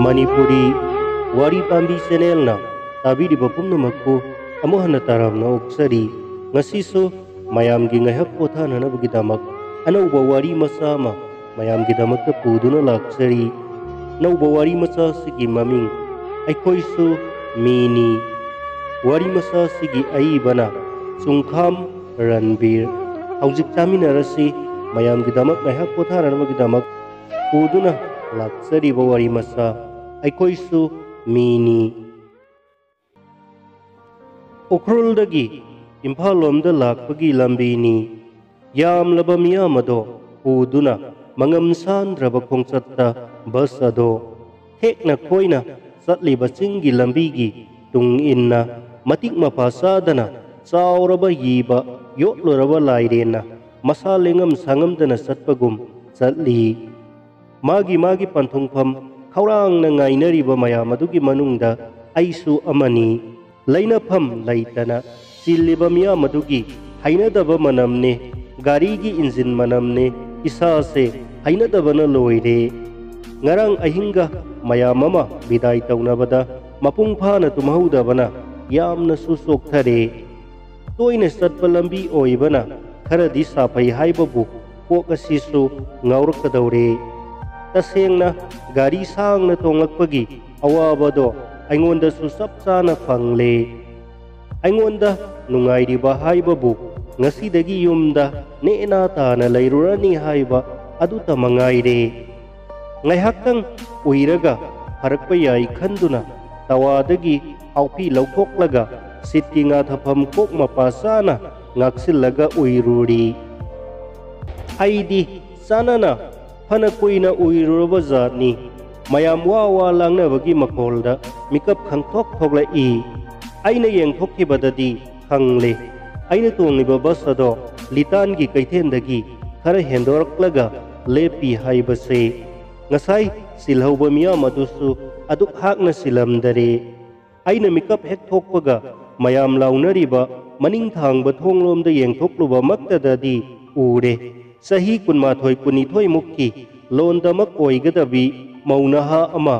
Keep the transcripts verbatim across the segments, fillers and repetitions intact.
ꯃꯅꯤꯄꯨꯔꯤ ꯋꯥꯔꯤ ꯄꯥꯝꯕꯤ ꯆꯦꯅꯦꯜꯅ ꯇꯥꯕꯤꯔꯤꯕ ꯄꯨꯝꯅꯃꯛꯄꯨ ꯑꯃꯨꯛ ꯍꯟꯅ ꯇꯔꯥꯝꯅ ꯑꯣꯛꯆꯔꯤ꯫ ꯉꯁꯤꯁꯨ ꯃꯌꯥꯝꯒꯤ ꯉꯥꯏꯍꯥꯛ ꯄꯣꯊꯥꯅꯅꯕꯒꯤꯗꯃꯛ ꯑꯅꯧꯕ ꯋꯥꯔꯤ ꯃꯆꯥ ꯑꯃ ꯃꯌꯥꯝꯒꯤꯗꯃꯛꯇ ꯄꯨꯗꯨꯅ ꯂꯥꯛꯆꯔꯤ꯫ ꯑꯅꯧꯕ ꯋꯥꯔꯤ ꯃꯆꯥ ꯑꯁꯤꯒꯤ ꯃꯃꯤꯡ "ꯑꯩꯈꯣꯏꯁꯨ ꯃꯤꯅꯤ"꯫ ꯋꯥꯔꯤ ꯃꯆꯥ ꯑꯁꯤꯒꯤ ꯑꯏꯕꯅ ꯆꯨꯡꯈꯥꯝ ꯔꯟꯕꯤꯔ꯫ ꯍꯧꯖꯤꯛ ꯆꯥꯃꯤꯟꯅꯔꯁꯤ꯫ ꯃꯌꯥꯝꯒꯤꯗꯃꯛ ꯉꯥꯏꯍꯥꯛ ꯄꯣꯊꯥꯅꯅꯕꯒꯤꯗꯃꯛ ꯄꯨꯗꯨꯅ ꯂꯥꯛꯆꯔꯤꯕ ꯋꯥꯔꯤ ꯃꯆꯥ "ꯑꯩꯈꯣꯏꯁꯨ ꯃꯤꯅꯤ"꯫ ꯎꯈ꯭ꯔꯨꯜꯗꯒꯤ ꯏꯝꯐꯥꯜ ꯂꯣꯝꯗ ꯂꯥꯛꯄꯒꯤ ꯂꯝꯕꯤꯅꯤ꯫ ꯌꯥꯝꯂꯕ ꯃꯤꯌꯥꯝ ꯑꯗꯣ ꯄꯨꯗꯨꯅ ꯃꯉꯝ ꯁꯥꯟꯗ꯭ꯔꯕ ꯈꯣꯡꯆꯠꯇ ꯕꯁ ꯑꯗꯣ ꯊꯦꯛꯅ ꯈꯣꯏꯅ ꯆꯠꯂꯤꯕ ꯆꯤꯡꯒꯤ ꯂꯝꯕꯤꯒꯤ ꯇꯨꯡ ꯏꯟꯅ ꯃꯇꯤꯛ ꯃꯄꯥ ꯆꯥꯗꯅ ꯆꯥꯎꯔꯕ ꯌꯤꯕ ꯌꯣꯠꯂꯨꯔꯕ ꯂꯥꯏꯔꯦꯟꯅ ꯃꯁꯥ ꯂꯦꯡꯉꯝ ꯁꯥꯉꯝꯗꯅ ꯆꯠꯄꯒꯨꯝ ꯆꯠꯂꯤ꯫ ꯃꯥꯒꯤ ꯃꯥꯒꯤ ꯄꯟꯊꯨꯡꯐꯝ ꯈꯧꯔꯥꯡꯅ ꯉꯥꯏꯅꯔꯤꯕ ꯃꯌꯥꯝ ꯑꯗꯨꯒꯤ ꯃꯅꯨꯡꯗ ꯑꯩꯁꯨ ꯑꯃꯅꯤ꯫ ꯂꯩꯅꯐꯝ ꯂꯩꯇꯅ ꯆꯤꯜꯂꯤꯕ ꯃꯤꯌꯥꯝ ꯑꯗꯨꯒꯤ ꯍꯩꯅꯗꯕ ꯃꯅꯝꯅꯦ, ꯒꯥꯔꯤꯒꯤ ꯏꯟꯖꯤꯟ ꯃꯅꯝꯅꯦ, ꯏꯁꯥꯁꯦ ꯍꯩꯅꯗꯕꯅ ꯂꯣꯏꯔꯦ꯫ ꯉꯔꯥꯡ ꯑꯍꯤꯡꯒ ꯃꯌꯥꯝ ꯑꯃ ꯕꯤꯗꯥꯏ ꯇꯧꯅꯕꯗ ꯃꯄꯨꯡ ꯐꯥꯅ ꯇꯨꯝꯍꯧꯗꯕꯅ ꯌꯥꯝꯅꯁꯨ ꯆꯣꯛꯊꯔꯦ꯫ ꯇꯣꯏꯅ ꯆꯠꯄ ꯂꯝꯕꯤ ꯑꯣꯏꯕꯅ ꯈꯔꯗꯤ ꯁꯥꯐꯩ ꯍꯥꯏꯕꯕꯨ ꯀꯣꯛ ꯑꯁꯤꯁꯨ ꯉꯥꯎꯔꯛꯀꯗꯧꯔꯦ꯫ ꯇꯁꯦꯡꯅ ꯒꯥꯔꯤ ꯁꯥꯡꯅ ꯇꯣꯡꯂꯛꯄꯒꯤ ꯑꯋꯥꯕꯗꯣ ꯑꯩꯉꯣꯟꯗꯁꯨ ꯆꯞ ꯆꯥꯅ ꯐꯪꯂꯦ꯫ ꯑꯩꯉꯣꯟꯗ ꯅꯨꯡꯉꯥꯏꯔꯤꯕ ꯍꯥꯏꯕꯕꯨ ꯉꯁꯤꯗꯒꯤ ꯌꯨꯝꯗ ꯅꯦꯅꯥ ꯇꯥꯅ ꯂꯩꯔꯨꯔꯅꯤ ꯍꯥꯏꯕ ꯑꯗꯨꯇ ꯃꯉꯥꯏꯔꯦ꯫ ꯉꯥꯏꯍꯥꯛꯇꯪ ꯎꯏꯔꯒ ꯐꯔꯛꯄ ꯌꯥꯏ ꯈꯟꯗꯨꯅ ꯇꯋꯥꯗꯒꯤ ꯍꯥꯎꯄꯤ ꯂꯧꯊꯣꯛꯂꯒ ꯁꯤꯠꯀꯤ ꯉꯥꯊꯐꯝ ꯀꯣꯛ ꯃꯄꯥ ꯆꯥꯅ ꯉꯥꯛꯁꯤꯜꯂꯒ ꯎꯏꯔꯨꯔꯤ꯫ ꯑꯩꯗꯤ ꯆꯥꯅꯅ ꯐꯅ ꯀꯨꯏꯅ ꯎꯏꯔꯨꯔꯕ ꯖꯥꯠꯅꯤ꯫ ꯃꯌꯥꯝ ꯋꯥ ꯋꯥ ꯂꯥꯡꯅꯕꯒꯤ ꯃꯈꯣꯜꯗ ꯃꯤꯀꯞ ꯈꯪꯊꯣꯛ ꯊꯣꯛꯂꯛꯏ꯫ ꯑꯩꯅ ꯌꯦꯡꯊꯣꯛꯈꯤꯕꯗꯗꯤ ꯈꯪꯂꯦ꯫ ꯑꯩꯅ ꯇꯣꯡꯂꯤꯕ ꯕꯁ ꯑꯗꯣ ꯂꯤꯇꯥꯟꯒꯤ ꯀꯩꯊꯦꯜꯗꯒꯤ ꯈꯔ ꯍꯦꯟꯗꯣꯔꯛꯂꯒ ꯂꯦꯞꯄꯤ ꯍꯥꯏꯕꯁꯦ꯫ ꯉꯁꯥꯏ ꯆꯤꯜꯍꯧꯕ ꯃꯤꯌꯥꯝ ꯑꯗꯨꯁꯨ ꯑꯗꯨꯛ ꯍꯥꯛꯅ ꯆꯤꯜꯂꯝꯗꯔꯦ꯫ ꯑꯩꯅ ꯃꯤꯀꯞ ꯍꯦꯛ ꯊꯣꯛꯄꯒ ꯃꯌꯥꯝ ꯂꯥꯎꯅꯔꯤꯕ ꯃꯅꯤꯡ ꯊꯥꯡꯕ ꯊꯣꯡꯂꯣꯝꯗ ꯌꯦꯡꯊꯣꯛꯂꯨꯕꯃꯛꯇꯗꯗꯤ ꯎꯔꯦ꯫ ꯆꯍꯤ ꯀꯨꯟꯃꯥꯊꯣꯏ ꯀꯨꯟꯅꯤꯊꯣꯏꯃꯨꯛꯀꯤ ꯂꯣꯟꯗꯃꯛ ꯑꯣꯏꯒꯗꯕꯤ ꯃꯧ ꯅꯍꯥ ꯑꯃ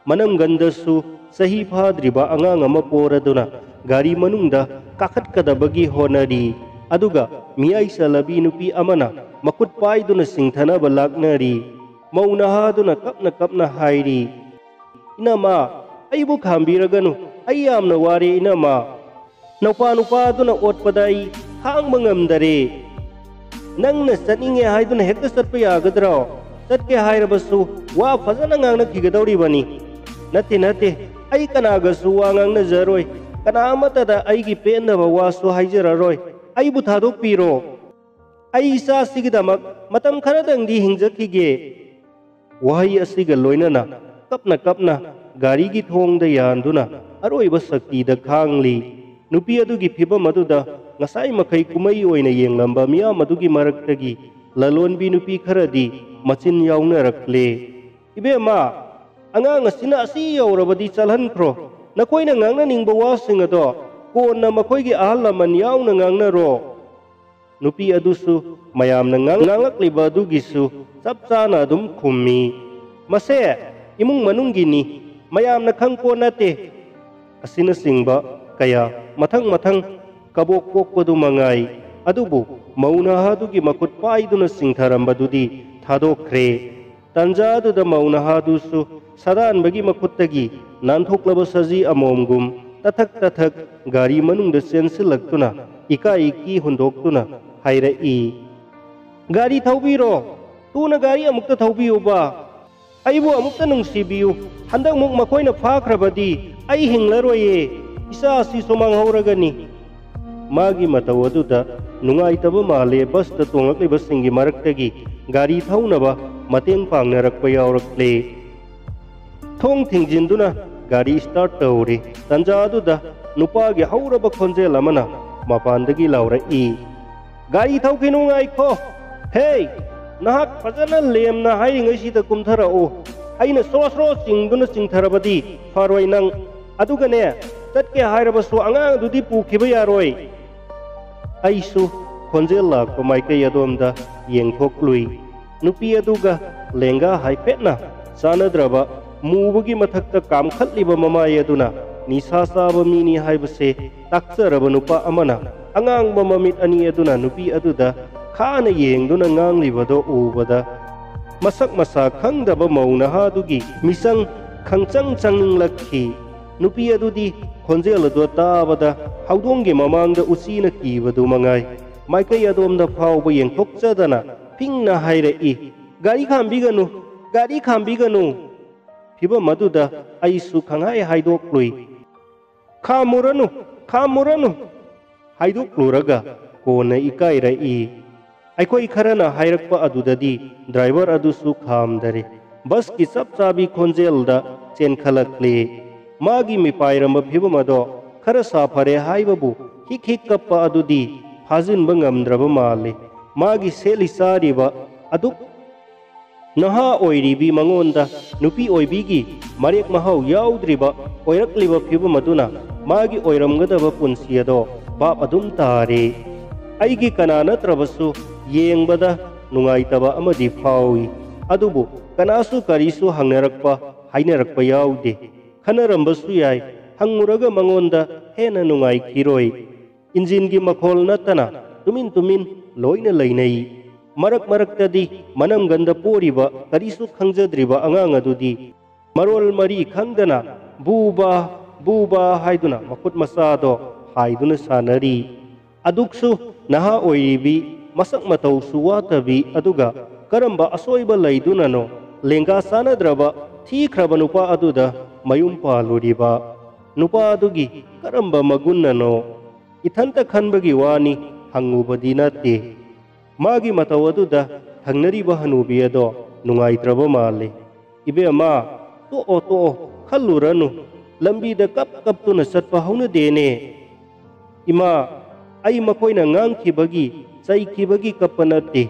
ꯃꯅꯪꯒꯟꯗꯁꯨ ꯆꯍꯤ ꯐꯥꯗ꯭ꯔꯤꯕ ꯑꯉꯥꯡ ꯑꯃ ꯄꯣꯔꯗꯨꯅ ꯒꯥꯔꯤ ꯃꯅꯨꯡꯗ ꯀꯥꯈꯠꯀꯗꯕꯒꯤ ꯍꯣꯠꯅꯔꯤ꯫ ꯑꯗꯨꯒ ꯃꯤꯌꯥꯏ ꯆꯜꯂꯕꯤ ꯅꯨꯄꯤ ꯑꯃꯅ ꯃꯈꯨꯠ ꯄꯥꯏꯗꯨꯅ ꯆꯤꯡꯊꯅꯕ ꯂꯥꯛꯅꯔꯤ꯫ ꯃꯧ ꯅꯍꯥꯗꯨꯅ ꯀꯞꯅ ꯀꯞꯅ ꯍꯥꯏꯔꯤ, "ꯏꯅꯝꯃ, ꯑꯩꯕꯨ ꯈꯥꯝꯕꯤꯔꯒꯅꯨ, ꯑꯩ ꯌꯥꯝꯅ ꯋꯥꯔꯦ ꯏꯅꯝꯃ꯫ ꯅꯨꯄꯥ ꯅꯨꯄꯥꯗꯨꯅ ꯑꯣꯠꯄꯗ ꯑꯩ ꯈꯥꯡꯕ ꯉꯝꯗꯔꯦ꯫ ꯅꯪꯅ ꯆꯠꯅꯤꯡꯉꯦ ꯍꯥꯏꯗꯨꯅ ꯍꯦꯛꯇ ꯆꯠꯄ ꯌꯥꯒꯗ꯭ꯔꯣ? ꯆꯠꯀꯦ ꯍꯥꯏꯔꯕꯁꯨ ꯋꯥ ꯐꯖꯅ ꯉꯥꯡꯅꯈꯤꯒꯗꯧꯔꯤꯕꯅꯤ꯫ ꯅꯠꯇꯦ, ꯅꯠꯇꯦ, ꯑꯩ ꯀꯅꯥꯒꯁꯨ ꯋꯥ ꯉꯥꯡꯅꯖꯔꯣꯏ, ꯀꯅꯥ ꯑꯃꯠꯇꯗ ꯑꯩꯒꯤ ꯄꯦꯟꯗꯕ ꯋꯥꯁꯨ ꯍꯥꯏꯖꯔꯔꯣꯏ꯫ ꯑꯩꯕꯨ ꯊꯥꯗꯣꯛꯄꯤꯔꯣ꯫ ꯑꯩ ꯏꯆꯥꯁꯤꯒꯤꯗꯃꯛ ꯃꯇꯝ ꯈꯔꯗꯪꯗꯤ ꯍꯤꯡꯖꯈꯤꯒꯦ"꯫ ꯋꯥꯍꯩ ꯑꯁꯤꯒ ꯂꯣꯏꯅꯅ ꯀꯞꯅ ꯀꯞꯅ ꯒꯥꯔꯤꯒꯤ ꯊꯣꯡꯗ ꯌꯥꯟꯗꯨꯅ ꯑꯔꯣꯏꯕ ꯁꯛꯇꯤꯗ ꯈꯥꯡꯂꯤ꯫ ꯅꯨꯄꯤ ꯑꯗꯨꯒꯤ ꯐꯤꯚꯝ ꯑꯗꯨꯗ ꯉꯁꯥꯏ ꯃꯈꯩ ꯀꯨꯝꯍꯩ ꯑꯣꯏꯅ ꯌꯦꯡꯂꯝꯕ ꯃꯤꯌꯥꯝ ꯑꯗꯨꯒꯤ ꯃꯔꯛꯇꯒꯤ ꯂꯂꯣꯟꯕꯤ ꯅꯨꯄꯤ ꯈꯔꯗꯤ ꯃꯆꯤꯟ ꯌꯥꯎꯅꯔꯛꯂꯦ꯫ "ꯏꯕꯦꯝꯃ, ꯑꯉꯥꯡ ꯑꯁꯤꯅ ꯑꯁꯤ ꯌꯧꯔꯕꯗꯤ ꯆꯠꯍꯟꯈ꯭ꯔꯣ꯫ ꯅꯈꯣꯏꯅ ꯉꯥꯡꯅꯅꯤꯡꯕ ꯋꯥꯁꯤꯡ ꯑꯗꯣ ꯀꯣꯟꯅ ꯃꯈꯣꯏꯒꯤ ꯑꯍꯜ ꯂꯃꯟ ꯌꯥꯎꯅ ꯉꯥꯡꯅꯔꯣ"꯫ ꯅꯨꯄꯤ ꯑꯗꯨꯁꯨ ꯃꯌꯥꯝꯅ ꯉꯥꯡ-, ꯉꯥꯡꯂꯛꯂꯤꯕ ꯑꯗꯨꯒꯤꯁꯨ ꯆꯞ ꯆꯥꯅ ꯑꯗꯨꯝ ꯈꯨꯝꯃꯤ, "ꯃꯁꯦ ꯏꯃꯨꯡ ꯃꯅꯨꯡꯒꯤꯅꯤ, ꯃꯌꯥꯝꯅ ꯈꯪꯄꯣꯠ ꯅꯠꯇꯦ"꯫ ꯑꯁꯤꯅꯆꯤꯡꯕ ꯀꯌꯥ ꯃꯊꯪ ꯃꯊꯪ ꯀꯕꯣꯛ ꯀꯣꯛꯄꯗꯨ ꯃꯉꯥꯏ꯫ ꯑꯗꯨꯕꯨ ꯃꯧ ꯅꯍꯥꯗꯨꯒꯤ ꯃꯈꯨꯠ ꯄꯥꯏꯗꯨꯅ ꯆꯤꯡꯊꯔꯝꯕꯗꯨꯗꯤ ꯊꯥꯗꯣꯛꯈ꯭ꯔꯦ꯫ ꯇꯟꯖꯥ ꯑꯗꯨꯗ ꯃꯧ ꯅꯍꯥꯗꯨꯁꯨ ꯁꯥꯗꯥꯟꯕꯒꯤ ꯃꯈꯨꯠꯇꯒꯤ ꯅꯥꯟꯊꯣꯛꯂꯕ ꯁꯖꯤ ꯑꯃꯣꯝꯒꯨꯝ ꯇꯊꯛ ꯇꯊꯛ ꯒꯥꯔꯤ ꯃꯅꯨꯡꯗ ꯆꯦꯟꯁꯤꯜꯂꯛꯇꯨꯅ ꯏꯀꯥꯏ ꯏꯀꯤ ꯍꯨꯟꯗꯣꯛꯇꯨꯅ ꯍꯥꯏꯔꯛꯏ, "ꯒꯥꯔꯤ ꯊꯧꯕꯤꯔꯣ, ꯊꯨꯅ ꯒꯥꯔꯤ ꯑꯃꯨꯛꯇ ꯊꯧꯕꯤꯌꯨꯕ꯫ ꯑꯩꯕꯨ ꯑꯃꯨꯛꯇ ꯅꯨꯡꯁꯤꯕꯤꯌꯨ꯫ ꯍꯟꯗꯛꯃꯨꯛ ꯃꯈꯣꯏꯅ ꯐꯥꯈ꯭ꯔꯕꯗꯤ ꯑꯩ ꯍꯤꯡꯂꯔꯣꯏꯌꯦ꯫ ꯏꯆꯥ ꯑꯁꯤꯁꯨ ꯃꯥꯡꯍꯧꯔꯒꯅꯤ"꯫ ꯃꯥꯒꯤ ꯃꯇꯧ ꯑꯗꯨꯗ ꯅꯨꯡꯉꯥꯏꯇꯕ ꯃꯥꯜꯂꯦ ꯕꯁꯇ ꯇꯣꯡꯂꯛꯂꯤꯕꯁꯤꯡꯒꯤ ꯃꯔꯛꯇꯒꯤ ꯒꯥꯔꯤ ꯊꯧꯅꯕ ꯃꯇꯦꯡ ꯄꯥꯡꯅꯔꯛꯄ ꯌꯥꯎꯔꯛꯂꯦ꯫ ꯊꯣꯡ ꯊꯤꯡꯖꯤꯟꯗꯨꯅ ꯒꯥꯔꯤ start ꯇꯧꯔꯤ꯫ ꯇꯟꯖꯥ ꯑꯗꯨꯗ ꯅꯨꯄꯥꯒꯤ ꯍꯧꯔꯕ ꯈꯣꯟꯖꯦꯜ ꯑꯃꯅ ꯃꯄꯥꯟꯗꯒꯤ ꯂꯥꯎꯔꯛꯏ, "ꯒꯥꯔꯤ ꯊꯧꯈꯤꯅꯨ, ꯉꯥꯏꯈꯣ꯫ ꯍꯦ, ꯅꯍꯥꯛ ꯐꯖꯅ ꯂꯦꯝꯅ ꯍꯥꯏꯔꯤꯉꯩꯁꯤꯗ ꯀꯨꯝꯊꯔꯛꯎ꯫ ꯑꯩꯅ ꯁ꯭ꯔꯣ ꯁ꯭ꯔꯣ ꯆꯤꯡꯗꯨꯅ ꯆꯤꯡꯊꯔꯕꯗꯤ ꯐꯔꯣꯏ ꯅꯪ꯫ ꯑꯗꯨꯒꯅꯦ, ꯆꯠꯀꯦ ꯍꯥꯏꯔꯕꯁꯨ ꯑꯉꯥꯡꯗꯨꯗꯤ ꯄꯨꯈꯤꯕ ꯌꯥꯔꯣꯏ"꯫ ꯑꯩꯁꯨ ꯈꯣꯟꯖꯦꯜ ꯂꯥꯛꯄ ꯃꯥꯏꯀꯩ ꯑꯗꯣꯝꯗ ꯌꯦꯡꯊꯣꯛꯂꯨꯏ꯫ ꯅꯨꯄꯤ ꯑꯗꯨꯒ ꯂꯦꯡꯒꯥ ꯍꯥꯏꯐꯦꯠꯅ ꯆꯥꯟꯅꯗ꯭ꯔꯕ ꯃꯨꯕꯒꯤ ꯃꯊꯛꯇ ꯀꯥꯝꯈꯠꯂꯤꯕ ꯃꯃꯥꯏ ꯑꯗꯨꯅ ꯅꯤꯁꯥ ꯆꯥꯕ ꯃꯤꯅꯤ ꯍꯥꯏꯕꯁꯦ ꯇꯥꯛꯆꯔꯕ ꯅꯨꯄꯥ ꯑꯃꯅ ꯑꯉꯥꯡꯕ ꯃꯃꯤꯠ ꯑꯅꯤ ꯑꯗꯨꯅ ꯅꯨꯄꯤ ꯑꯗꯨꯗ ꯈꯥꯅ ꯌꯦꯡꯗꯨꯅ ꯉꯥꯡꯂꯤꯕꯗꯣ ꯎꯕꯗ, ꯃꯁꯛ ꯃꯁꯥ ꯈꯪꯗꯕ ꯃꯧ ꯅꯍꯥꯗꯨꯒꯤ ꯃꯤꯆꯪ ꯈꯪꯆꯪ ꯆꯪꯅꯤꯡꯂꯛꯈꯤ꯫ ꯅꯨꯄꯤ ꯑꯗꯨꯗꯤ ꯈꯣꯟꯖꯦꯜ ꯑꯗꯨ ꯇꯥꯕꯗ ꯍꯧꯗꯣꯡꯒꯤ ꯃꯃꯥꯡꯗ ꯎꯆꯤꯅ ꯀꯤꯕꯗꯨ ꯃꯉꯥꯏ, ꯃꯥꯏꯀꯩ ꯑꯗꯣꯝꯗ ꯐꯥꯎꯕ ꯌꯦꯡꯊꯣꯛꯆꯗꯅ ꯄꯤꯡꯅ ꯍꯥꯏꯔꯛꯏ, "ꯒꯥꯔꯤ ꯈꯥꯝꯕꯤꯒꯅꯨ, ꯒꯥꯔꯤ ꯈꯥꯝꯕꯤꯒꯅꯨ!" ꯐꯤꯚꯝ ꯑꯗꯨꯗ ꯑꯩꯁꯨ ꯈꯪꯍꯥꯏ ꯍꯥꯏꯗꯣꯛꯂꯨꯏ꯫ "ꯈꯥꯝꯃꯨꯔꯅꯨ, ꯈꯥꯝꯃꯨꯔꯅꯨ!" ꯍꯥꯏꯗꯣꯛꯂꯨꯔꯒ ꯀꯣꯟꯅ ꯏꯀꯥꯏꯔꯛꯏ꯫ ꯑꯩꯈꯣꯏ ꯈꯔꯅ ꯍꯥꯏꯔꯛꯄ ꯑꯗꯨꯗꯗꯤ ꯗ꯭ꯔꯥꯏꯚꯔ ꯑꯗꯨꯁꯨ ꯈꯥꯝꯗꯔꯦ꯫ ꯕꯁꯀꯤ ꯆꯞ ꯆꯥꯕꯤ ꯈꯣꯟꯖꯦꯜꯗ ꯆꯦꯟꯈꯠꯂꯛꯂꯦ꯫ ꯃꯥꯒꯤ ꯃꯤꯄꯥꯏꯔꯝꯕ ꯐꯤꯚꯝ ꯑꯗꯣ ꯈꯔ ꯁꯥꯐꯔꯦ ꯍꯥꯏꯕꯕꯨ ꯍꯤꯛ ꯍꯤꯛ ꯀꯞꯄ ꯑꯗꯨꯗꯤ ꯐꯥꯖꯤꯟꯕ ꯉꯝꯗ꯭ꯔꯕ ꯃꯥꯜꯂꯦ꯫ ꯃꯥꯒꯤ ꯁꯦꯠꯂꯤ ꯆꯥꯔꯤꯕ ꯑꯗꯨꯛ ꯅꯍꯥ ꯑꯣꯏꯔꯤꯕꯤ ꯃꯉꯣꯟꯗ ꯅꯨꯄꯤ ꯑꯣꯏꯕꯤꯒꯤ ꯃꯔꯦꯛ ꯃꯍꯥꯎ ꯌꯥꯎꯗ꯭ꯔꯤꯕ ꯑꯣꯏꯔꯛꯂꯤꯕ ꯐꯤꯚꯝ ꯑꯗꯨꯅ ꯃꯥꯒꯤ ꯑꯣꯏꯔꯝꯒꯗꯕ ꯄꯨꯟꯁꯤ ꯑꯗꯣ ꯚꯥꯞ ꯑꯗꯨꯝ ꯇꯥꯔꯦ꯫ ꯑꯩꯒꯤ ꯀꯅꯥ ꯅꯠꯇ꯭ꯔꯕꯁꯨ ꯌꯦꯡꯕꯗ ꯅꯨꯡꯉꯥꯏꯇꯕ ꯑꯃꯗꯤ ꯐꯥꯎꯏ꯫ ꯑꯗꯨꯕꯨ ꯀꯅꯥꯁꯨ ꯀꯔꯤꯁꯨ ꯍꯪꯅꯔꯛꯄ, ꯍꯥꯏꯅꯔꯛꯄ ꯌꯥꯎꯗꯦ꯫ ꯈꯟꯅꯔꯝꯕꯁꯨ ꯌꯥꯏ, ꯍꯪꯉꯨꯔꯒ ꯃꯉꯣꯟꯗ ꯍꯦꯟꯅ ꯅꯨꯡꯉꯥꯏꯈꯤꯔꯣꯏ꯫ ꯏꯟꯖꯤꯟꯒꯤ ꯃꯈꯣꯜ ꯅꯠꯇꯅ ꯇꯨꯃꯤꯟ ꯇꯨꯃꯤꯟ ꯂꯣꯏꯅ ꯂꯩꯅꯩ꯫ ꯃꯔꯛ ꯃꯔꯛꯇꯗꯤ ꯃꯅꯝꯒꯟꯗ ꯄꯣꯔꯤꯕ ꯀꯔꯤꯁꯨ ꯈꯪꯖꯗ꯭ꯔꯤꯕ ꯑꯉꯥꯡ ꯑꯗꯨꯗꯤ ꯃꯔꯣꯜ ꯃꯔꯤ ꯈꯪꯗꯅ ꯕꯨꯕꯥ, ꯕꯨꯕꯥ ꯍꯥꯏꯗꯨꯅ ꯃꯈꯨꯠ ꯃꯁꯥꯗꯣ ꯍꯥꯏꯗꯨꯅ ꯁꯥꯟꯅꯔꯤ꯫ ꯑꯗꯨꯛꯁꯨ ꯅꯍꯥ ꯑꯣꯏꯔꯤꯕꯤ, ꯃꯁꯛ ꯃꯇꯧꯁꯨ ꯋꯥꯠꯇꯕꯤ, ꯑꯗꯨꯒ ꯀꯔꯝꯕ ꯑꯁꯣꯏꯕ ꯂꯩꯗꯨꯅꯅꯣ ꯂꯦꯡꯒꯥ ꯆꯥꯅꯗ꯭ꯔꯕ ꯊꯤꯈ꯭ꯔꯕ ꯅꯨꯄꯥ ꯑꯗꯨꯗ ꯃꯌꯨꯝ ꯄꯥꯜꯂꯨꯔꯤꯕ? ꯅꯨꯄꯥ ꯑꯗꯨꯒꯤ ꯀꯔꯝꯕ ꯃꯒꯨꯟꯅꯅꯣ? ꯏꯊꯟꯇ ꯈꯟꯕꯒꯤ ꯋꯥꯅꯤ, ꯍꯪꯉꯨꯕꯗꯤ ꯅꯠꯇꯦ꯫ ꯃꯥꯒꯤ ꯃꯇꯧ ꯑꯗꯨꯗ ꯊꯪꯅꯔꯤꯕ ꯍꯅꯨꯕꯤ ꯑꯗꯣ ꯅꯨꯡꯉꯥꯏꯇ꯭ꯔꯕ ꯃꯥꯜꯂꯤ꯫ "ꯏꯕꯦꯝꯃ, ꯇꯣꯛꯑꯣ, ꯇꯣꯛꯑꯣ, ꯈꯜꯂꯨꯔꯅꯨ꯫ ꯂꯝꯕꯤꯗ ꯀꯞ ꯀꯞꯇꯨꯅ ꯆꯠꯄ ꯍꯧꯅꯗꯦꯅꯦ꯫" "ꯏꯃꯥ, ꯑꯩ ꯃꯈꯣꯏꯅ ꯉꯥꯡꯈꯤꯕꯒꯤ, ꯆꯩꯈꯤꯕꯒꯤ ꯀꯞꯄ ꯅꯠꯇꯦ"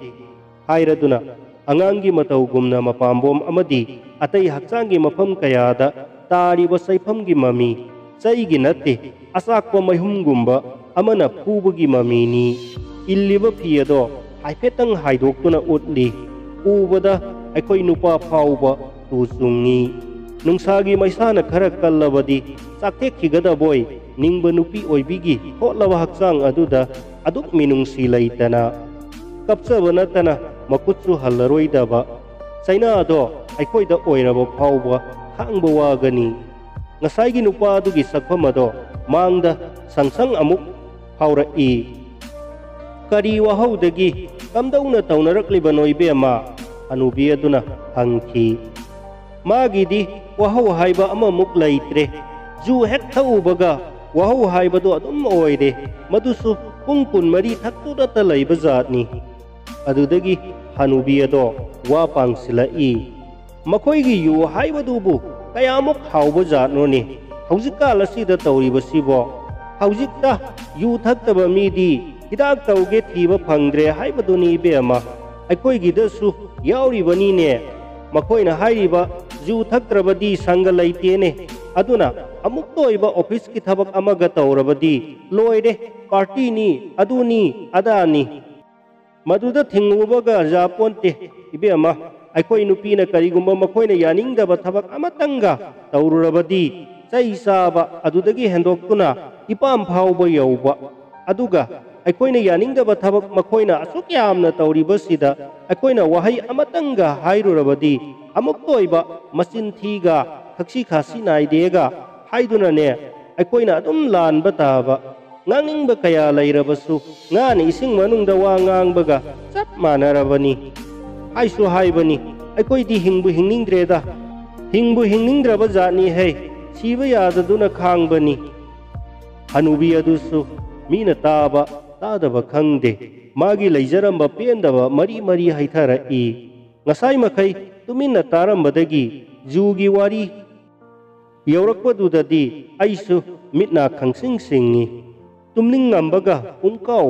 ꯍꯥꯏꯔꯗꯨꯅ ꯑꯉꯥꯡꯒꯤ ꯃꯇꯧꯒꯨꯝꯅ ꯃꯄꯥꯝꯕꯣꯝ ꯑꯃꯗꯤ ꯑꯇꯩ ꯍꯛꯆꯥꯡꯒꯤ ꯃꯐꯝ ꯀꯌꯥꯗ ꯇꯥꯔꯤꯕ ꯆꯩꯐꯝꯒꯤ ꯃꯃꯤ, ꯆꯩꯒꯤ ꯅꯠꯇꯦ, ꯑꯆꯥꯛꯄ ꯃꯩꯍꯨꯝꯒꯨꯝꯕ ꯑꯃꯅ ꯐꯨꯕꯒꯤ ꯃꯃꯤꯅꯤ꯫ ꯏꯜꯂꯤꯕ ꯐꯤ ꯑꯗꯣ ꯍꯥꯏꯐꯦꯠꯇꯪ ꯍꯥꯏꯗꯣꯛꯇꯨꯅ ꯎꯠꯂꯤ꯫ ꯎꯕꯗ ꯑꯩꯈꯣꯏ ꯅꯨꯄꯥ ꯐꯥꯎꯕ ꯇꯨ ꯆꯨꯡꯉꯤ꯫ ꯅꯨꯡꯁꯥꯒꯤ ꯃꯩꯁꯥꯅ ꯈꯔ ꯀꯜꯂꯕꯗꯤ ꯆꯥꯛꯊꯦꯛꯈꯤꯒꯗꯕꯣꯏ ꯅꯤꯡꯕ ꯅꯨꯄꯤ ꯑꯣꯏꯕꯤꯒꯤ ꯊꯣꯠꯂꯕ ꯍꯛꯆꯥꯡ ꯑꯗꯨꯗ ꯑꯗꯨꯛ ꯃꯤꯅꯨꯡꯁꯤ ꯂꯩꯇꯅ ꯀꯞꯆꯕ ꯅꯠꯇꯅ ꯃꯈꯨꯠꯁꯨ ꯍꯜꯂꯔꯣꯏꯗꯕ ꯆꯩꯅꯥꯗꯣ ꯑꯩꯈꯣꯏꯗ ꯑꯣꯏꯔꯕ ꯐꯥꯎꯕ ꯈꯥꯡꯕ ꯋꯥꯒꯅꯤ꯫ ꯉꯁꯥꯏꯒꯤ ꯅꯨꯄꯥ ꯑꯗꯨꯒꯤ ꯁꯛꯐꯝ ꯑꯗꯣ ꯃꯥꯡꯗ ꯁꯪꯁꯪ ꯑꯃꯨꯛ ꯐꯥꯎꯔꯛꯏ꯫ "ꯀꯔꯤ ꯋꯥꯍꯧꯗꯒꯤ ꯀꯝꯗꯧꯅ ꯇꯧꯅꯔꯛꯂꯤꯕꯅꯣ ꯏꯕꯦꯝꯃ?" ꯍꯅꯨꯕꯤ ꯑꯗꯨꯅ ꯍꯪꯈꯤ꯫ "ꯃꯥꯒꯤꯗꯤ ꯋꯥꯍꯧ ꯍꯥꯏꯕ ꯑꯃꯃꯨꯛ ꯂꯩꯇ꯭ꯔꯦ꯫ ꯖꯨ ꯍꯦꯛ ꯊꯛꯎꯕꯒ ꯋꯥꯍꯧ ꯍꯥꯏꯕꯗꯣ ꯑꯗꯨꯝ ꯑꯣꯏꯔꯦ꯫ ꯃꯗꯨꯁꯨ ꯄꯨꯡ ꯀꯨꯟꯃꯔꯤ ꯊꯛꯇꯨꯅꯇ ꯂꯩꯕ ꯖꯥꯠꯅꯤ꯫ ꯑꯗꯨꯗꯒꯤ ꯍꯅꯨꯕꯤ ꯑꯗꯣ ꯋꯥ ꯄꯥꯡꯁꯤꯜꯂꯛꯏ꯫ ꯃꯈꯣꯏꯒꯤ ꯌꯨ ꯍꯥꯏꯕꯗꯨꯕꯨ ꯀꯌꯥꯃꯨꯛ ꯍꯥꯎꯕ ꯖꯥꯠꯅꯣꯅꯦ? ꯍꯧꯖꯤꯛꯀꯥꯟ ꯑꯁꯤꯗ ꯇꯧꯔꯤꯕꯁꯤꯕꯣ? ꯍꯧꯖꯤꯛꯇ ꯌꯨ ꯊꯛꯇꯕ ꯃꯤꯗꯤ ꯍꯤꯗꯥꯛ ꯇꯧꯒꯦ ꯊꯤꯕ ꯐꯪꯗ꯭ꯔꯦ ꯍꯥꯏꯕꯗꯨꯅꯤ ꯏꯕꯦꯝꯃ꯫ ꯑꯩꯈꯣꯏꯒꯤꯗꯁꯨ ꯌꯥꯎꯔꯤꯕꯅꯤꯅꯦ꯫ ꯃꯈꯣꯏꯅ ꯍꯥꯏꯔꯤꯕ ꯖꯨ ꯊꯛꯇ꯭ꯔꯕꯗꯤ ꯁꯪꯒ ꯂꯩꯇꯦꯅꯦ꯫ ꯑꯗꯨꯅ ꯑꯃꯨꯛꯇ ꯑꯣꯏꯕ ꯑꯣꯐꯤꯁꯀꯤ ꯊꯕꯛ ꯑꯃꯒ ꯇꯧꯔꯕꯗꯤ ꯂꯣꯏꯔꯦ꯫ ꯄꯥꯔꯇꯤꯅꯤ, ꯑꯗꯨꯅꯤ, ꯑꯗꯥꯅꯤ꯫ ꯃꯗꯨꯗ ꯊꯤꯡꯉꯨꯕꯒ ꯌꯥꯄꯣꯟꯇꯦ ꯏꯕꯦꯝꯃ꯫ ꯑꯩꯈꯣꯏ ꯅꯨꯄꯤꯅ ꯀꯔꯤꯒꯨꯝꯕ ꯃꯈꯣꯏꯅ ꯌꯥꯅꯤꯡꯗꯕ ꯊꯕꯛ ꯑꯃꯇꯪꯒ ꯇꯧꯔꯨꯔꯕꯗꯤ ꯆꯩ ꯆꯥꯕ ꯑꯗꯨꯗꯒꯤ ꯍꯦꯟꯗꯣꯛꯇꯨꯅ ꯏꯄꯥꯝ ꯐꯥꯎꯕ ꯌꯧꯕ꯫ ꯑꯗꯨꯒ ꯑꯩꯈꯣꯏꯅ ꯌꯥꯅꯤꯡꯗꯕ ꯊꯕꯛ ꯃꯈꯣꯏꯅ ꯑꯁꯨꯛ ꯌꯥꯝꯅ ꯇꯧꯔꯤꯕꯁꯤꯗ ꯑꯩꯈꯣꯏꯅ ꯋꯥꯍꯩ ꯑꯃꯇꯪꯒ ꯍꯥꯏꯔꯨꯔꯕꯗꯤ ꯑꯃꯨꯛꯇ ꯑꯣꯏꯕ ꯃꯆꯤꯟ ꯊꯤꯒ ꯊꯛꯁꯤ ꯈꯥꯁꯤ ꯅꯥꯏꯗꯦꯒ ꯍꯥꯏꯗꯨꯅꯅꯦ ꯑꯩꯈꯣꯏꯅ ꯑꯗꯨꯝ ꯂꯥꯟꯕ ꯇꯥꯕ꯫ ꯉꯥꯡꯅꯤꯡꯕ ꯀꯌꯥ ꯂꯩꯔꯕꯁꯨ ꯉꯥꯅ ꯏꯁꯤꯡ ꯃꯅꯨꯡꯗ ꯋꯥ ꯉꯥꯡꯕꯒ ꯆꯞ ꯃꯥꯟꯅꯔꯕꯅꯤ꯫ ꯍꯥꯏꯁꯨ ꯍꯥꯏꯕꯅꯤ, ꯑꯩꯈꯣꯏꯗꯤ ꯍꯤꯡꯕꯨ ꯍꯤꯡꯅꯤꯡꯗ꯭ꯔꯦꯗ꯫ ꯍꯤꯡꯕꯨ ꯍꯤꯡꯅꯤꯡꯗ꯭ꯔꯕ ꯖꯥꯠꯅꯤ ꯍꯩ, ꯁꯤꯕ ꯌꯥꯗꯗꯨꯅ ꯈꯥꯡꯕꯅꯤ꯫ ꯍꯅꯨꯕꯤ ꯑꯗꯨꯁꯨ ꯃꯤꯅ ꯇꯥꯕ ꯇꯥꯗꯕ ꯈꯪꯗꯦ꯫ ꯃꯥꯒꯤ ꯂꯩꯖꯔꯝꯕ ꯄꯦꯟꯗꯕ ꯃꯔꯤ ꯃꯔꯤ ꯍꯩꯊꯔꯛꯏ꯫ ꯉꯁꯥꯏ ꯃꯈꯩ ꯇꯨꯃꯤꯟꯅ ꯇꯥꯔꯝꯕꯗꯒꯤ ꯖꯨꯒꯤ ꯋꯥꯔꯤ ꯌꯧꯔꯛꯄꯗꯨꯗꯗꯤ ꯑꯩꯁꯨ ꯃꯤꯠ ꯅꯥ ꯈꯪꯁꯤꯡ ꯁꯤꯡꯉꯤ꯫ ꯇꯨꯝꯅꯤꯡꯉꯝꯕꯒ ꯄꯨꯡꯀꯥꯎ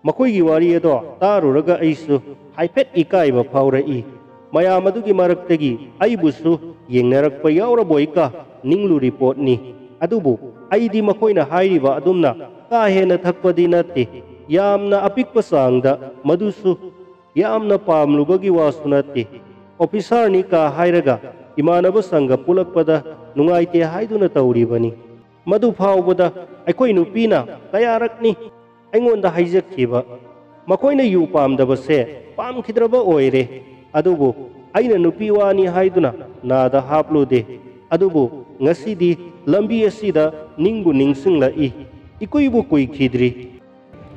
ꯃꯈꯣꯏꯒꯤ ꯋꯥꯔꯤ ꯑꯗꯣ ꯇꯥꯔꯨꯔꯒ ꯑꯩꯁꯨ ꯍꯥꯏꯐꯦꯠ ꯏꯀꯥꯏꯕ ꯐꯥꯎꯔꯛꯏ꯫ ꯃꯌꯥꯝ ꯑꯗꯨꯒꯤ ꯃꯔꯛꯇꯒꯤ ꯑꯩꯕꯨꯁꯨ ꯌꯦꯡꯅꯔꯛꯄ ꯌꯥꯎꯔꯕꯣꯏꯀ ꯅꯤꯡꯂꯨꯔꯤ ꯄꯣꯠꯅꯤ꯫ ꯑꯗꯨꯕꯨ ꯑꯩꯗꯤ ꯃꯈꯣꯏꯅ ꯍꯥꯏꯔꯤꯕ ꯑꯗꯨꯝꯅ ꯀꯥ ꯍꯦꯟꯅ ꯊꯛꯄꯗꯤ ꯅꯠꯇꯦ꯫ ꯌꯥꯝꯅ ꯑꯄꯤꯛꯄ ꯆꯥꯡꯗ, ꯃꯗꯨꯁꯨ ꯌꯥꯝꯅ ꯄꯥꯝꯂꯨꯕꯒꯤ ꯋꯥꯁꯨ ꯅꯠꯇꯦ꯫ ꯑꯣꯐꯤꯁꯥꯔꯅꯤ ꯀꯥ ꯍꯥꯏꯔꯒ ꯏꯃꯥꯟꯅꯕ ꯁꯪꯒ ꯄꯨꯜꯂꯛꯄꯗ ꯅꯨꯡꯉꯥꯏꯇꯦ ꯍꯥꯏꯗꯨꯅ ꯇꯧꯔꯤꯕꯅꯤ꯫ ꯃꯗꯨ ꯐꯥꯎꯕꯗ ꯑꯩꯈꯣꯏ ꯅꯨꯄꯤꯅ ꯀꯌꯥꯔꯛꯅꯤ ꯑꯩꯉꯣꯟꯗ ꯍꯥꯏꯖꯈꯤꯕ꯫ ꯃꯈꯣꯏꯅ ꯌꯨ ꯄꯥꯝꯗꯕꯁꯦ ꯄꯥꯝꯈꯤꯗ꯭ꯔꯕ ꯑꯣꯏꯔꯦ꯫ ꯑꯗꯨꯕꯨ ꯑꯩꯅ ꯅꯨꯄꯤ ꯋꯥꯅꯤ ꯍꯥꯏꯗꯨꯅ ꯅꯥꯗ ꯍꯥꯞꯂꯨꯗꯦ꯫ ꯑꯗꯨꯕꯨ ꯉꯁꯤꯗꯤ ꯂꯝꯕꯤ ꯑꯁꯤꯗ ꯅꯤꯡꯕꯨ ꯅꯤꯡꯁꯤꯡꯂꯛꯏ꯫ ꯏꯀꯨꯏꯕꯨ ꯀꯨꯏꯈꯤꯗ꯭ꯔꯤ꯫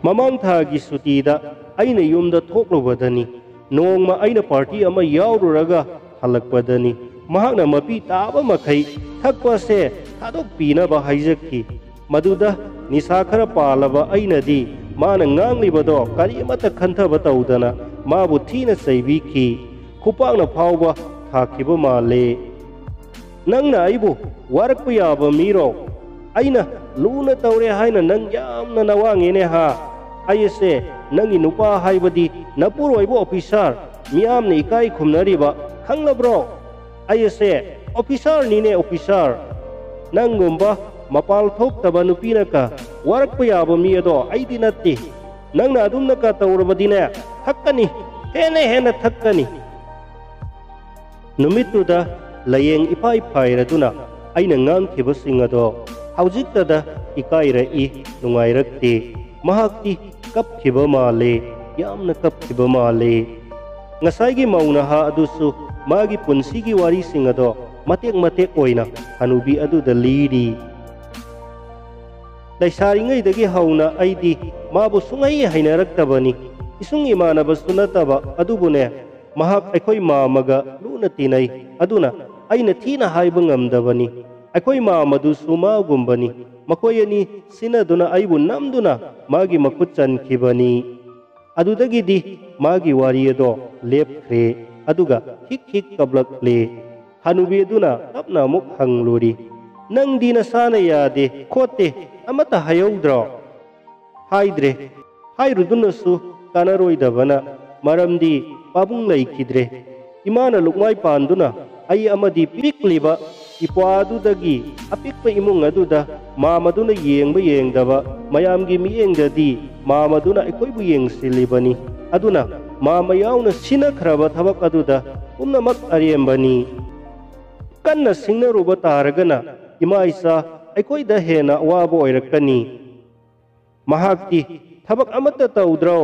ꯃꯃꯥꯡ ꯊꯥꯒꯤ ꯁꯨꯇꯤꯗ ꯑꯩꯅ ꯌꯨꯝꯗ ꯊꯣꯛꯂꯨꯕꯗꯅꯤ꯫ ꯅꯣꯡꯃ ꯑꯩꯅ ꯄꯥꯔꯇꯤ ꯑꯃ ꯌꯥꯎꯔꯨꯔꯒ ꯍꯜꯂꯛꯄꯗꯅꯤ꯫ ꯃꯍꯥꯛꯅ ꯃꯄꯤ ꯇꯥꯕ ꯃꯈꯩ ꯊꯛꯄ ꯑꯁꯦ ꯊꯥꯗꯣꯛꯄꯤꯅꯕ ꯍꯥꯏꯖꯈꯤ꯫ ꯃꯗꯨꯗ ꯅꯤꯁꯥ ꯈꯔ ꯄꯥꯜꯂꯕ ꯑꯩꯅꯗꯤ ꯃꯥꯅ ꯉꯥꯡꯂꯤꯕꯗꯣ ꯀꯔꯤꯃꯠꯇ ꯈꯟꯊꯕ ꯇꯧꯗꯅ ꯃꯥꯕꯨ ꯊꯤꯅ ꯆꯩꯕꯤꯈꯤ꯫ ꯈꯨꯄꯥꯛꯅ ꯐꯥꯎꯕ ꯊꯥꯈꯤꯕ ꯃꯥꯜꯂꯦ꯫ "ꯅꯪꯅ ꯑꯩꯕꯨ ꯋꯥꯔꯛꯄ ꯌꯥꯕ ꯃꯤꯔꯣ? ꯑꯩꯅ ꯂꯨꯅ ꯇꯧꯔꯦ ꯍꯥꯏꯅ ꯅꯪ ꯌꯥꯝꯅ ꯅꯋꯥꯡꯉꯦꯅꯦ ꯍꯥ? ꯑꯩ ꯑꯁꯦ ꯅꯪꯒꯤ ꯅꯨꯄꯥ ꯍꯥꯏꯕꯗꯤ ꯅꯄꯨꯔꯣꯏꯕ ꯑꯣꯐꯤꯁꯥꯔ, ꯃꯤꯌꯥꯝꯅ ꯏꯀꯥꯏ ꯈꯨꯝꯅꯔꯤꯕ, ꯈꯪꯂꯕ꯭ꯔꯣ? ꯑꯩ ꯑꯁꯦ ꯑꯣꯐꯤꯁꯥꯔꯅꯤꯅꯦ, ꯑꯣꯐꯤꯁꯥꯔ꯫ ꯅꯪꯒꯨꯝꯕ ꯃꯄꯥꯜ ꯊꯣꯛꯇꯕ ꯅꯨꯄꯤꯅꯀ ꯋꯥꯔꯛꯄ ꯌꯥꯕ ꯃꯤ ꯑꯗꯣ ꯑꯩꯗꯤ ꯅꯠꯇꯦ꯫ ꯅꯪꯅ ꯑꯗꯨꯝꯅꯀ ꯇꯧꯔꯕꯗꯤꯅꯦ, ꯊꯛꯀꯅꯤ, ꯍꯦꯟꯅ ꯍꯦꯟꯅ ꯊꯛꯀꯅꯤ꯫" ꯅꯨꯃꯤꯠꯇꯨꯗ ꯂꯥꯌꯦꯡ ꯏꯐꯥꯏ ꯐꯥꯏꯔꯗꯨꯅ ꯑꯩꯅ ꯉꯥꯡꯈꯤꯕꯁꯤꯡ ꯑꯗꯣ ꯍꯧꯖꯤꯛꯇꯗ ꯏꯀꯥꯏꯔꯛꯏ, ꯅꯨꯡꯉꯥꯏꯔꯛꯇꯦ꯫ ꯃꯍꯥꯛꯇꯤ ꯀꯞꯈꯤꯕ ꯃꯥꯜꯂꯦ, ꯌꯥꯝꯅ ꯀꯞꯈꯤꯕ ꯃꯥꯜꯂꯦ꯫ ꯉꯁꯥꯏꯒꯤ ꯃꯧ ꯅꯍꯥ ꯑꯗꯨꯁꯨ ꯃꯥꯒꯤ ꯄꯨꯟꯁꯤꯒꯤ ꯋꯥꯔꯤꯁꯤꯡ ꯑꯗꯣ ꯃꯇꯦꯛ ꯃꯇꯦꯛ ꯑꯣꯏꯅ ꯍꯅꯨꯕꯤ ꯑꯗꯨꯗ ꯂꯤꯔꯤ꯫ "ꯂꯩꯁꯥꯔꯤꯉꯩꯗꯒꯤ ꯍꯧꯅ ꯑꯩꯗꯤ ꯃꯥꯕꯨ ꯁꯨꯡꯍꯩ ꯍꯩꯅꯔꯛꯇꯕꯅꯤ꯫ ꯏꯁꯨꯡ ꯏꯃꯥꯟꯅꯕꯁꯨ ꯅꯠꯇꯕ, ꯑꯗꯨꯕꯨꯅꯦ, ꯃꯍꯥꯛ ꯑꯩꯈꯣꯏ ꯃꯥꯃꯒ ꯂꯨꯅ ꯇꯤꯟꯅꯩ꯫ ꯑꯗꯨꯅ ꯑꯩꯅ ꯊꯤꯅ ꯍꯥꯏꯕ ꯉꯝꯗꯕꯅꯤ꯫ ꯑꯩꯈꯣꯏ ꯃꯥꯃꯗꯨꯁꯨ ꯃꯥꯒꯨꯝꯕꯅꯤ꯫ ꯃꯈꯣꯏ ꯑꯅꯤ ꯁꯤꯟꯅꯗꯨꯅ ꯑꯩꯕꯨ ꯅꯝꯗꯨꯅ ꯃꯥꯒꯤ ꯃꯈꯨꯠ ꯆꯟꯈꯤꯕꯅꯤ꯫" ꯑꯗꯨꯗꯒꯤꯗꯤ ꯃꯥꯒꯤ ꯋꯥꯔꯤ ꯑꯗꯣ ꯂꯦꯞꯈ꯭ꯔꯦ꯫ ꯑꯗꯨꯒ ꯍꯤꯛ ꯍꯤꯛ ꯀꯞꯂꯛꯂꯦ꯫ ꯍꯅꯨꯕꯤ ꯑꯗꯨꯅ ꯇꯞꯅ ꯑꯃꯨꯛ ꯍꯪꯂꯨꯔꯤ, "ꯅꯪꯗꯤ ꯅꯁꯥꯅ ꯌꯥꯗꯦ ꯈꯣꯠꯇꯦ ꯑꯃꯠꯇ ꯍꯥꯏꯍꯧꯗ꯭ꯔꯣ?" "ꯍꯥꯏꯗ꯭ꯔꯦ꯫ ꯍꯥꯏꯔꯨꯗꯨꯅꯁꯨ ꯀꯥꯟꯅꯔꯣꯏꯗꯕꯅ, ꯃꯔꯝꯗꯤ ꯄꯥꯕꯨꯡ ꯂꯩꯈꯤꯗ꯭ꯔꯦ꯫ ꯏꯃꯥꯅ ꯂꯨꯛꯃꯥꯏ ꯄꯥꯟꯗꯨꯅ ꯑꯩ ꯑꯃꯗꯤ ꯄꯤꯛꯂꯤꯕ ꯏꯄ꯭ꯋꯥꯗꯨꯗꯒꯤ ꯑꯄꯤꯛꯄ ꯏꯃꯨꯡ ꯑꯗꯨꯗ ꯃꯥꯃꯗꯨꯅ ꯌꯦꯡꯕ ꯌꯦꯡꯗꯕ ꯃꯌꯥꯝꯒꯤ ꯃꯤꯠꯌꯦꯡꯗꯗꯤ ꯃꯥꯃꯗꯨꯅ ꯑꯩꯈꯣꯏꯕꯨ ꯌꯦꯡꯁꯤꯜꯂꯤꯕꯅꯤ꯫ ꯑꯗꯨꯅ ꯃꯥꯃ ꯌꯥꯎꯅ ꯁꯤꯟꯅꯈ꯭ꯔꯕ ꯊꯕꯛ ꯑꯗꯨꯗ ꯄꯨꯝꯅꯃꯛ ꯑꯔꯦꯝꯕꯅꯤ꯫" ꯀꯟꯅ ꯁꯤꯡꯅꯔꯨꯕ ꯇꯥꯔꯒꯅ ꯏꯃꯥ ꯏꯆꯥ ꯑꯩꯈꯣꯏꯗ ꯍꯦꯟꯅ ꯑꯋꯥꯕ ꯑꯣꯏꯔꯛꯀꯅꯤ꯫ ꯃꯍꯥꯛꯇꯤ ꯊꯕꯛ ꯑꯃꯠꯇ ꯇꯧꯗ꯭ꯔꯣ?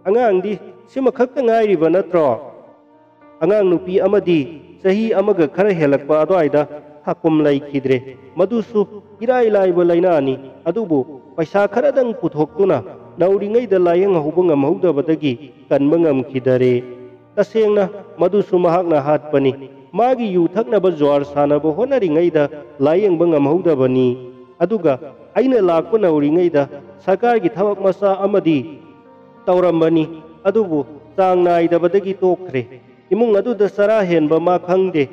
ꯑꯉꯥꯡꯗꯤ ꯁꯤꯃꯈꯛꯇ ꯉꯥꯏꯔꯤꯕ ꯅꯠꯇ꯭ꯔꯣ? ꯑꯉꯥꯡ ꯅꯨꯄꯤ ꯑꯃꯗꯤ ꯆꯍꯤ ꯑꯃꯒ ꯈꯔ ꯍꯦꯜꯂꯛꯄ ꯑꯗꯨꯋꯥꯏꯗ ꯍꯥꯀꯨꯝ ꯂꯩꯈꯤꯗ꯭ꯔꯦ꯫ ꯃꯗꯨꯁꯨ ꯏꯔꯥꯏ ꯂꯥꯏꯕ ꯂꯥꯏꯅꯥꯅꯤ, ꯑꯗꯨꯕꯨ ꯄꯩꯁꯥ ꯈꯔꯗꯪ ꯄꯨꯊꯣꯛꯇꯨꯅ ꯅꯧꯔꯤꯉꯩꯗ ꯂꯥꯏꯌꯦꯡ ꯍꯧꯕ ꯉꯝꯍꯧꯗꯕꯗꯒꯤ ꯀꯟꯕ ꯉꯝꯈꯤꯗꯔꯦ꯫ ꯇꯁꯦꯡꯅ ꯃꯗꯨꯁꯨ ꯃꯍꯥꯛꯅ ꯍꯥꯠꯄꯅꯤ꯫ ꯃꯥꯒꯤ ꯌꯨ ꯊꯛꯅꯕ ꯖ꯭ꯋꯥꯔ ꯁꯥꯟꯅꯕ ꯍꯣꯠꯅꯔꯤꯉꯩꯗ ꯂꯥꯏꯌꯦꯡꯕ ꯉꯝꯍꯧꯗꯕꯅꯤ꯫ ꯑꯗꯨꯒ ꯑꯩꯅ ꯂꯥꯛꯄ ꯅꯧꯔꯤꯉꯩꯗ ꯁꯔꯀꯥꯔꯒꯤ ꯊꯕꯛ ꯃꯆꯥ ꯑꯃꯗꯤ ꯇꯧꯔꯝꯕꯅꯤ, ꯑꯗꯨꯕꯨ ꯆꯥꯡ ꯅꯥꯏꯗꯕꯗꯒꯤ ꯇꯣꯛꯈ꯭ꯔꯦ꯫ ꯏꯃꯨꯡ ꯑꯗꯨꯗ ꯆꯔꯥ ꯍꯦꯟꯕ ꯃꯥ ꯈꯪꯗꯦ꯫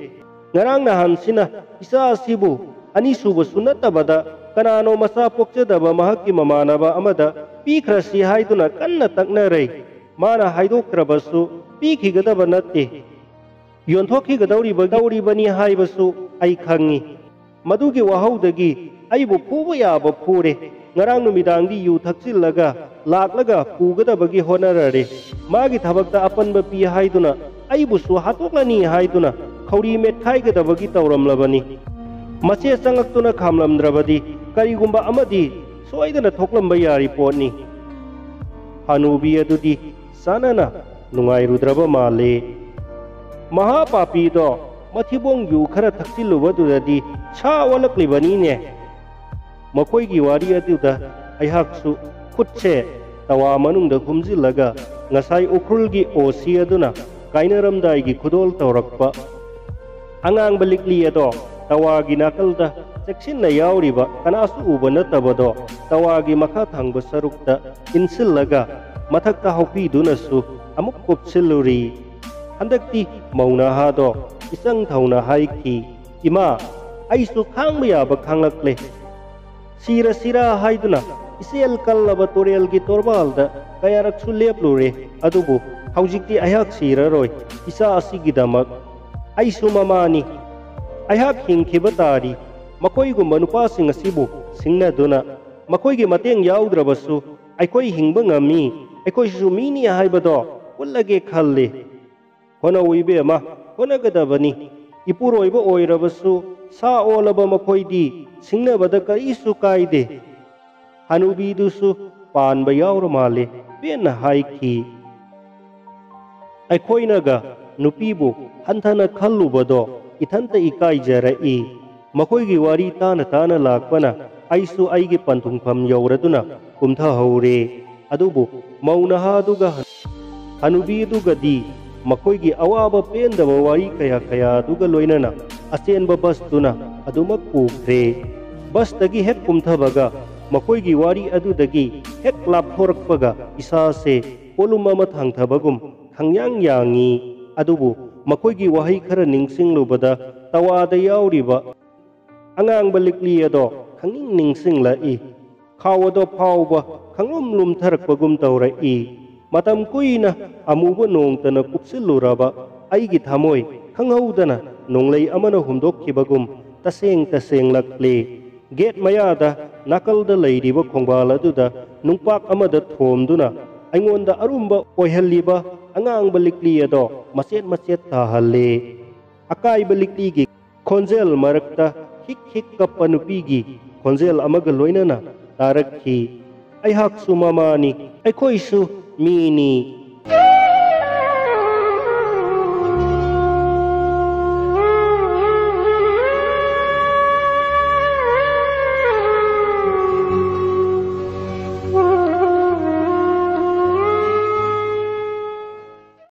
ꯉꯔꯥꯡ ꯅꯍꯥꯟꯁꯤꯅ ꯏꯆꯥ ꯑꯁꯤꯕꯨ ꯑꯅꯤꯁꯨꯕꯁꯨ ꯅꯠꯇꯕꯗ ꯀꯅꯥꯅꯣ ꯃꯆꯥ ꯄꯣꯛꯆꯗꯕ ꯃꯍꯥꯛꯀꯤ ꯃꯃꯥꯟꯅꯕ ꯑꯃꯗ ꯄꯤꯈ꯭ꯔꯁꯤ ꯍꯥꯏꯗꯨꯅ ꯀꯟꯅ ꯇꯛꯅꯔꯩ꯫ ꯃꯥꯅ ꯍꯥꯏꯗꯣꯛꯇ꯭ꯔꯕꯁꯨ ꯄꯤꯈꯤꯒꯗꯕ ꯅꯠꯇꯦ꯫ ꯌꯣꯟꯊꯣꯛꯈꯤꯒꯗꯧꯔꯤꯕ-, ꯗꯧꯔꯤꯕꯅꯤ ꯍꯥꯏꯕꯁꯨ ꯑꯩ ꯈꯪꯉꯤ꯫ ꯃꯗꯨꯒꯤ ꯋꯥꯍꯧꯗꯒꯤ ꯑꯩꯕꯨ ꯐꯨꯕ ꯌꯥꯕ ꯐꯨꯔꯦ꯫ ꯉꯔꯥꯡ ꯅꯨꯃꯤꯗꯥꯡꯗꯤ ꯌꯨ ꯊꯛꯆꯤꯜꯂꯒ ꯂꯥꯛꯂꯒ ꯄꯨꯒꯗꯕꯒꯤ ꯍꯣꯠꯅꯔꯔꯦ꯫ ꯃꯥꯒꯤ ꯊꯕꯛꯇ ꯑꯄꯟꯕ ꯄꯤ ꯍꯥꯏꯗꯨꯅ ꯑꯩꯕꯨꯁꯨ ꯍꯥꯠꯇꯣꯛꯂꯅꯤ ꯍꯥꯏꯗꯨꯅ ꯈꯧꯔꯤ ꯃꯦꯠꯈꯥꯏꯒꯗꯕꯒꯤ ꯇꯧꯔꯝꯂꯕꯅꯤ꯫ ꯃꯆꯦ ꯆꯪꯂꯛꯇꯨꯅ ꯈꯥꯝꯂꯝꯗ꯭ꯔꯕꯗꯤ ꯀꯔꯤꯒꯨꯝꯕ ꯑꯃꯗꯤ ꯁꯣꯏꯗꯅ ꯊꯣꯛꯂꯝꯕ ꯌꯥꯔꯤ ꯄꯣꯠꯅꯤ꯫ ꯍꯅꯨꯕꯤ ꯑꯗꯨꯗꯤ ꯆꯥꯅꯅ ꯅꯨꯡꯉꯥꯏꯔꯨꯗ꯭ꯔꯕ ꯃꯥꯜꯂꯤ꯫ ꯃꯍꯥꯄꯥꯄꯤꯗꯣ ꯃꯊꯤꯕꯣꯡ ꯌꯨ ꯈꯔ ꯊꯛꯆꯤꯜꯂꯨꯕꯗꯨꯗꯗꯤ ꯁꯥ ꯑꯣꯜꯂꯛꯂꯤꯕꯅꯤꯅꯦ꯫ ꯃꯈꯣꯏꯒꯤ ꯋꯥꯔꯤ ꯑꯗꯨꯗ ꯑꯩꯍꯥꯛꯁꯨ ꯈꯨꯠꯁꯦ ꯇꯋꯥ ꯃꯅꯨꯡꯗ ꯈꯨꯝꯖꯤꯜꯂꯒ ꯉꯁꯥꯏ ꯎꯈ꯭ꯔꯨꯜꯒꯤ ꯑꯣ ꯁꯤ ꯑꯗꯨꯅ ꯀꯥꯏꯅꯔꯝꯗꯥꯏꯒꯤ ꯈꯨꯗꯣꯜ ꯇꯧꯔꯛꯄ ꯑꯉꯥꯡꯕ ꯂꯤꯛꯂꯤ ꯑꯗꯣ ꯇꯋꯥꯒꯤ ꯅꯥꯀꯜꯗ ꯆꯦꯛꯁꯤꯟꯅ ꯌꯥꯎꯔꯤꯕ ꯀꯅꯥꯁꯨ ꯎꯕ ꯅꯠꯇꯕꯗꯣ ꯇꯋꯥꯒꯤ ꯃꯈꯥ ꯊꯪꯕ ꯁꯔꯨꯛꯇ ꯏꯟꯁꯤꯜꯂꯒ ꯃꯊꯛꯇ ꯍꯧꯄꯤꯗꯨꯅꯁꯨ ꯑꯃꯨꯛ ꯀꯨꯞꯁꯤꯜꯂꯨꯔꯤ꯫ ꯍꯟꯗꯛꯇꯤ ꯃꯧ ꯅꯍꯥꯗꯣ ꯏꯆꯪ ꯊꯧꯅ ꯍꯥꯏꯈꯤ, "ꯏꯃꯥ, ꯑꯩꯁꯨ ꯈꯥꯡꯕ ꯌꯥꯕ ꯈꯥꯡꯂꯛꯂꯦ꯫ ꯁꯤꯔ ꯁꯤꯔ ꯍꯥꯏꯗꯨꯅ ꯏꯆꯦꯜ ꯀꯜꯂꯕ ꯇꯨꯔꯦꯜꯒꯤ ꯇꯣꯔꯕꯥꯜꯗ ꯀꯌꯥꯔꯛꯁꯨ ꯂꯦꯞꯂꯨꯔꯦ, ꯑꯗꯨꯕꯨ ꯍꯧꯖꯤꯛꯇꯤ ꯑꯩꯍꯥꯛ ꯁꯤꯔꯔꯣꯏ꯫ ꯏꯆꯥ ꯑꯁꯤꯒꯤꯗꯃꯛ ꯑꯩꯁꯨ ꯃꯃꯥꯅꯤ꯫ ꯑꯩꯍꯥꯛ ꯍꯤꯡꯈꯤꯕ ꯇꯥꯔꯤ꯫ ꯃꯈꯣꯏꯒꯨꯝꯕ ꯅꯨꯄꯥꯁꯤꯡ ꯑꯁꯤꯕꯨ ꯁꯤꯡꯅꯗꯨꯅ ꯃꯈꯣꯏꯒꯤ ꯃꯇꯦꯡ ꯌꯥꯎꯗ꯭ꯔꯕꯁꯨ ꯑꯩꯈꯣꯏ ꯍꯤꯡꯕ ꯉꯝꯃꯤ꯫ ꯑꯩꯈꯣꯏꯁꯨ ꯃꯤꯅꯤ ꯍꯥꯏꯕꯗꯣ ꯎꯠꯂꯒꯦ ꯈꯜꯂꯤ꯫ ꯍꯣꯠꯅꯧ ꯏꯕꯦꯝꯃ, ꯍꯣꯠꯅꯒꯗꯕꯅꯤ꯫ ꯏꯄꯨꯔꯣꯏꯕ ꯑꯣꯏꯔꯕꯁꯨ ꯁꯥ ꯑꯣꯜꯂꯕ ꯃꯈꯣꯏꯗꯤ ꯁꯤꯡꯅꯕꯗ ꯀꯔꯤꯁꯨ ꯀꯥꯏꯗꯦ꯫ ꯍꯅꯨꯕꯤꯗꯨꯁꯨ ꯄꯥꯟꯕ ꯌꯥꯎꯔ ꯃꯥꯜꯂꯦ, ꯄꯦꯟꯅ ꯍꯥꯏꯈꯤ꯫ ꯑꯩꯈꯣꯏꯅꯒ ꯅꯨꯄꯤꯕꯨ ꯍꯟꯊꯅ ꯈꯜꯂꯨꯕꯗꯣ ꯏꯊꯟꯇ ꯏꯀꯥꯏꯖꯔꯛꯏ꯫ ꯃꯈꯣꯏꯒꯤ ꯋꯥꯔꯤ ꯇꯥꯅ ꯇꯥꯅ ꯂꯥꯛꯄꯅ ꯑꯩꯁꯨ ꯑꯩꯒꯤ ꯄꯟꯊꯨꯡꯐꯝ ꯌꯧꯔꯗꯨꯅ ꯀꯨꯝꯊꯍꯧꯔꯦ꯫ ꯑꯗꯨꯕꯨ ꯃꯧ ꯅꯍꯥꯗꯨꯒ ꯍꯅꯨꯕꯤꯗꯨꯒꯗꯤ ꯃꯈꯣꯏꯒꯤ ꯑꯋꯥꯕ ꯄꯦꯟꯗꯕ ꯋꯥꯔꯤ ꯀꯌꯥ ꯀꯌꯥꯗꯨꯒ ꯂꯣꯏꯅꯅ ꯑꯆꯦꯟꯕ ꯕꯁꯇꯨꯅ ꯑꯗꯨꯃꯛ ꯄꯨꯈ꯭ꯔꯦ꯫ ꯕꯁꯇꯒꯤ ꯍꯦꯛ ꯀꯨꯝꯊꯕꯒ ꯃꯈꯣꯏꯒꯤ ꯋꯥꯔꯤ ꯑꯗꯨꯗꯒꯤ ꯍꯦꯛ ꯂꯥꯞꯊꯣꯔꯛꯄꯒ ꯏꯁꯥꯁꯦ ꯄꯣꯠꯂꯨꯝ ꯑꯃ ꯊꯥꯡꯊꯕꯒꯨꯝ ꯈꯪꯌꯥꯡ ꯌꯥꯡꯉꯤ꯫ ꯑꯗꯨꯕꯨ ꯃꯈꯣꯏꯒꯤ ꯋꯥꯍꯩ ꯈꯔ ꯅꯤꯡꯁꯤꯡꯂꯨꯕꯗ ꯇꯋꯥꯗ ꯌꯥꯎꯔꯤꯕ ꯑꯉꯥꯡꯕ ꯂꯤꯛꯂꯤ ꯑꯗꯣ ꯈꯪꯅꯤꯡ ꯅꯤꯡꯁꯤꯡꯂꯛꯏ꯫ ꯈꯥꯎ ꯑꯗꯣ ꯐꯥꯎꯕ ꯈꯪꯂꯨꯝ ꯂꯨꯝꯊꯔꯛꯄꯒꯨꯝ ꯇꯧꯔꯛꯏ꯫ ꯃꯇꯝ ꯀꯨꯏꯅ ꯑꯃꯨꯕ ꯅꯣꯡꯇꯅ ꯀꯨꯞꯁꯤꯜꯂꯨꯔꯕ ꯑꯩꯒꯤ ꯊꯃꯣꯏ ꯈꯪꯍꯧꯗꯅ ꯅꯣꯡꯂꯩ ꯑꯃꯅ ꯍꯨꯝꯗꯣꯛꯈꯤꯕꯒꯨꯝ ꯇꯁꯦꯡ ꯇꯁꯦꯡꯂꯛꯂꯦ꯫ ꯒꯦꯠ ꯃꯌꯥꯗ ꯅꯥꯀꯜꯗ ꯂꯩꯔꯤꯕ ꯈꯣꯡꯕꯥꯜ ꯑꯗꯨꯗ ꯅꯨꯡꯄꯥꯛ ꯑꯃꯗ ꯊꯣꯝꯗꯨꯅ ꯑꯩꯉꯣꯟꯗ ꯑꯔꯨꯝꯕ ꯑꯣꯏꯍꯜꯂꯤꯕ ꯑꯉꯥꯡꯕ ꯂꯤꯛꯂꯤ ꯑꯗꯣ ꯃꯆꯦꯠ ꯃꯆꯦꯠ ꯇꯥꯍꯜꯂꯦ꯫ ꯑꯀꯥꯏꯕ ꯂꯤꯛꯂꯤꯒꯤ ꯈꯣꯟꯖꯦꯜ ꯃꯔꯛꯇ ꯍꯤꯛ ꯍꯤꯛ ꯀꯞꯄ ꯅꯨꯄꯤꯒꯤ ꯈꯣꯟꯖꯦꯜ ꯑꯃꯒ ꯂꯣꯏꯅꯅ ꯇꯥꯔꯛꯈꯤ꯫ ꯑꯩꯍꯥꯛꯁꯨ ꯃꯃꯥꯅꯤ, ꯑꯩꯈꯣꯏꯁꯨ ꯃꯤꯅꯤ꯫